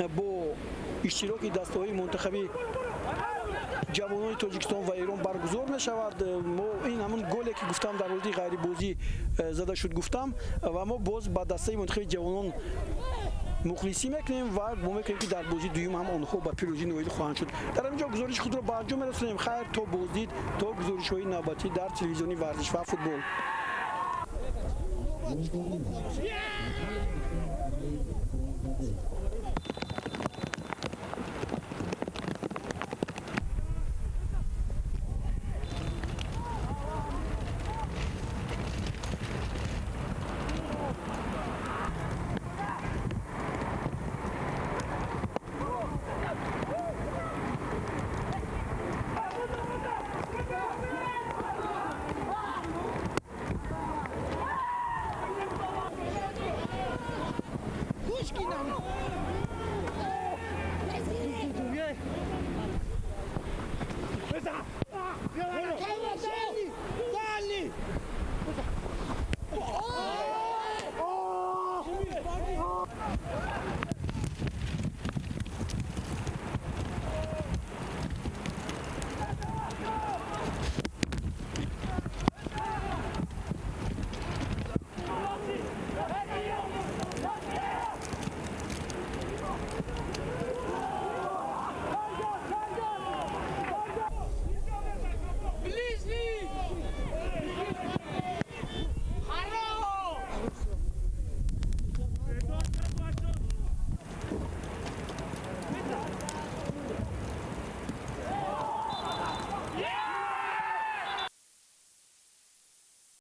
Бо иштироки дастаҳои мунтахаби ҷавонони Тоҷикистон ва Эрон баргузор мешавад. Мо ин ҳамун голе, ки гуфтам, дар ҳолати ғайрибозӣ зада шуд, гуфтам, ва мо боз ба дастаи мунтахаби ҷавонон мухлисӣ мекунем ва гумон мекунем, ки дар бозии дуюм ҳам онҳо ба пирӯзӣ ноил хоҳанд шуд. Дар ҳамин ҷо гузориши худро ба анҷом мерасонем. Хайр, то боздид, то гузоришҳои навбатӣ дар телевизиони варзиш ва футбол.